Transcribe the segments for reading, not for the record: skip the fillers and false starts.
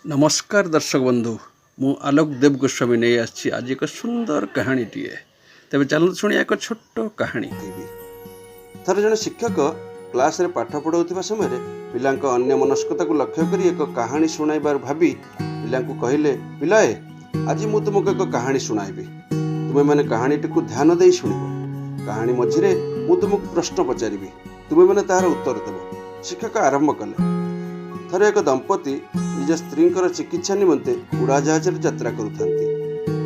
ନମସ୍କାର ଦର୍ଶକ ବନ୍ଧୁ, ମୁଁ ଆଲୋକ ଦେବ ଗୋସ୍ୱାମୀ ନେଇ ଆସିଛି ଆଜି ଏକ ସୁନ୍ଦର କାହାଣୀଟିଏ। ତେବେ ଚାଲନ୍ତୁ ଶୁଣିବା ଏକ ଛୋଟ କାହାଣୀ। ଥରେ ଜଣେ ଶିକ୍ଷକ କ୍ଲାସରେ ପାଠ ପଢ଼ାଉଥିବା ସମୟରେ ପିଲାଙ୍କ ଅନ୍ୟମନସ୍କତାକୁ ଲକ୍ଷ୍ୟ କରି ଏକ କାହାଣୀ ଶୁଣାଇବାର ଭାବି ପିଲାଙ୍କୁ କହିଲେ, "ପିଲାଏ, ଆଜି ମୁଁ ତୁମକୁ ଏକ କାହାଣୀ ଶୁଣାଇବି। ତୁମେମାନେ କାହାଣୀଟିକୁ ଧ୍ୟାନ ଦେଇ ଶୁଣିବ। କାହାଣୀ ମଝିରେ ମୁଁ ତୁମକୁ ପ୍ରଶ୍ନ ପଚାରିବି, ତୁମେମାନେ ତାହାର ଉତ୍ତର ଦେବ।" ଶିକ୍ଷକ ଆରମ୍ଭ କଲେ, ଥରେ ଏକ ଦମ୍ପତି ନିଜ ସ୍ତ୍ରୀଙ୍କର ଚିକିତ୍ସା ନିମନ୍ତେ ଉଡ଼ାଜାହାଜରେ ଯାତ୍ରା କରୁଥାନ୍ତି।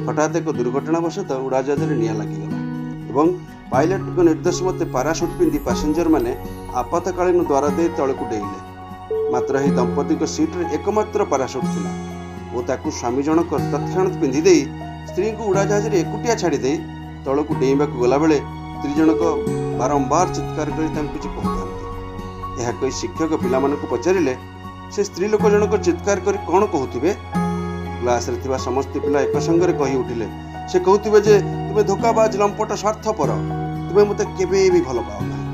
ହଠାତ୍ ଏକ ଦୁର୍ଘଟଣାବଶତଃ ଉଡ଼ାଜାହାଜରେ ନିଆଁ ଲାଗିଗଲା ଏବଂ ପାଇଲଟଙ୍କ ନିର୍ଦ୍ଦେଶ ମତେ ପାରାସୁଟ୍ ପିନ୍ଧି ପାସେଞ୍ଜରମାନେ ଆପାତକାଳୀନ ଦ୍ୱାର ଦେଇ ତଳକୁ ଡେଇଁଲେ। ମାତ୍ର ଏହି ଦମ୍ପତିଙ୍କ ସିଟ୍ରେ ଏକମାତ୍ର ପାରାସୁଟ୍ ଥିଲା ଓ ତାକୁ ସ୍ୱାମୀ ଜଣକ ତତ୍କ୍ଷଣାତ୍ ପିନ୍ଧିଦେଇ ସ୍ତ୍ରୀଙ୍କୁ ଉଡ଼ାଜାହାଜରେ ଏକୁଟିଆ ଛାଡ଼ିଦେଇ ତଳକୁ ଡେଇଁବାକୁ ଗଲାବେଳେ ସ୍ତ୍ରୀ ଜଣକ ବାରମ୍ବାର ଚିତ୍କାର କରି ତାଙ୍କୁ କିଛି କହୁଥାନ୍ତି। ଏହା କହି ଶିକ୍ଷକ ପିଲାମାନଙ୍କୁ ପଚାରିଲେ, ସେ ସ୍ତ୍ରୀ ଲୋକ ଜଣକ ଚିତ୍କାର କରି କ'ଣ କହୁଥିବେ? କ୍ଲାସରେ ଥିବା ସମସ୍ତ ପିଲା ଏକ ସଙ୍ଗରେ କହି ଉଠିଲେ, ସେ କହୁଥିବେ ଯେ ତୁମେ ଧୋକାବାଜ, ଲମ୍ପଟ, ସ୍ୱାର୍ଥପର, ତୁମେ ମୋତେ କେବେ ବି ଭଲ ପାଅ ନାହିଁ।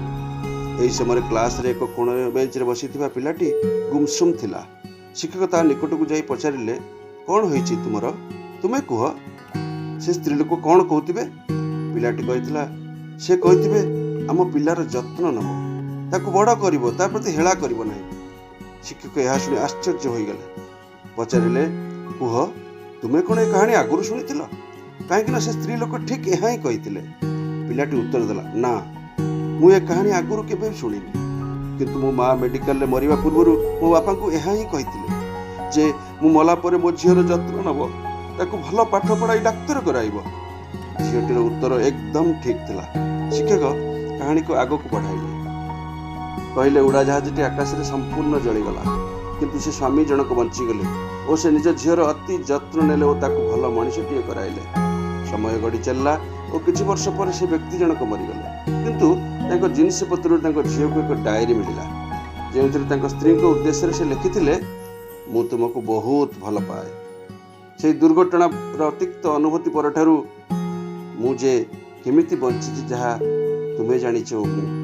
ଏହି ସମୟରେ କ୍ଲାସରେ ଏକ କୋଣ ବେଞ୍ଚରେ ବସିଥିବା ପିଲାଟି ଗୁମସୁମ ଥିଲା। ଶିକ୍ଷକ ତା ନିକଟକୁ ଯାଇ ପଚାରିଲେ, "କ'ଣ ହୋଇଛି ତୁମର? ତୁମେ କୁହ, ସେ ସ୍ତ୍ରୀ ଲୋକ କ'ଣ କହୁଥିବେ?" ପିଲାଟି କହିଥିଲା, ସେ କହିଥିବେ ଆମ ପିଲାର ଯତ୍ନ ନେବ, ତାକୁ ବଡ଼ କରିବ, ତା ପ୍ରତି ହେଳା କରିବ ନାହିଁ। ଶିକ୍ଷକ ଏହା ଶୁଣି ଆଶ୍ଚର୍ଯ୍ୟ ହୋଇଗଲେ। ପଚାରିଲେ, କୁହ, ତୁମେ କ'ଣ ଏ କାହାଣୀ ଆଗରୁ ଶୁଣିଥିଲ? କାହିଁକିନା ସେ ସ୍ତ୍ରୀ ଲୋକ ଠିକ୍ ଏହା ହିଁ କହିଥିଲେ। ପିଲାଟି ଉତ୍ତର ଦେଲା, ନା, ମୁଁ ଏ କାହାଣୀ ଆଗରୁ କେବେ ବି ଶୁଣିନି। କିନ୍ତୁ ମୋ ମା ମେଡିକାଲରେ ମରିବା ପୂର୍ବରୁ ମୋ ବାପାଙ୍କୁ ଏହା ହିଁ କହିଥିଲେ ଯେ ମୁଁ ମଲା ପରେ ମୋ ଝିଅର ଯତ୍ନ ନେବ, ତାକୁ ଭଲ ପାଠ ପଢ଼ାଇ ଡାକ୍ତର କରାଇବ। ଝିଅଟିର ଉତ୍ତର ଏକଦମ ଠିକ୍ ଥିଲା। ଶିକ୍ଷକ କାହାଣୀକୁ ଆଗକୁ ବଢ଼ାଇଲେ। କହିଲେ, ଉଡ଼ାଜାହାଜଟି ଆକାଶରେ ସମ୍ପୂର୍ଣ୍ଣ ଜଳିଗଲା, କିନ୍ତୁ ସେ ସ୍ୱାମୀ ଜଣକ ବଞ୍ଚିଗଲେ ଓ ସେ ନିଜ ଝିଅର ଅତି ଯତ୍ନ ନେଲେ ଓ ତାକୁ ଭଲ ମଣିଷଟିଏ କରାଇଲେ। ସମୟ ଗଡ଼ି ଚାଲିଲା ଓ କିଛି ବର୍ଷ ପରେ ସେ ବ୍ୟକ୍ତି ଜଣକ ମରିଗଲେ। କିନ୍ତୁ ତାଙ୍କ ଜିନିଷପତ୍ରରୁ ତାଙ୍କ ଝିଅକୁ ଏକ ଡାଏରୀ ମିଳିଲା, ଯେଉଁଥିରେ ତାଙ୍କ ସ୍ତ୍ରୀଙ୍କ ଉଦ୍ଦେଶ୍ୟରେ ସେ ଲେଖିଥିଲେ, ମୁଁ ତୁମକୁ ବହୁତ ଭଲ ପାଏ। ସେଇ ଦୁର୍ଘଟଣାର ତିକ୍ତ ଅନୁଭୂତି ପରଠାରୁ ମୁଁ ଯେ କେମିତି ବଞ୍ଚିଛି, ଯାହା ତୁମେ ଜାଣିଛ ଓ ମୁଁ।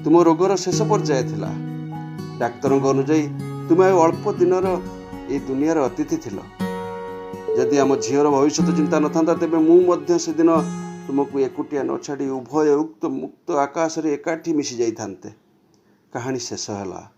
ତୁମ ରୋଗର ଶେଷ ପର୍ଯ୍ୟାୟ ଥିଲା। ଡାକ୍ତରଙ୍କ ଅନୁଯାୟୀ ତୁମେ ଆଉ ଅଳ୍ପ ଦିନର ଏଇ ଦୁନିଆର ଅତିଥି ଥିଲ। ଯଦି ଆମ ଝିଅର ଭବିଷ୍ୟତ ଚିନ୍ତା ନଥାନ୍ତା, ତେବେ ମୁଁ ମଧ୍ୟ ସେଦିନ ତୁମକୁ ଏକୁଟିଆ ନ ଛାଡ଼ି ଉଭୟ ଉକ୍ତ ମୁକ୍ତ ଆକାଶରେ ଏକାଠି ମିଶି ଯାଇଥାନ୍ତେ। କାହାଣୀ ଶେଷ ହେଲା।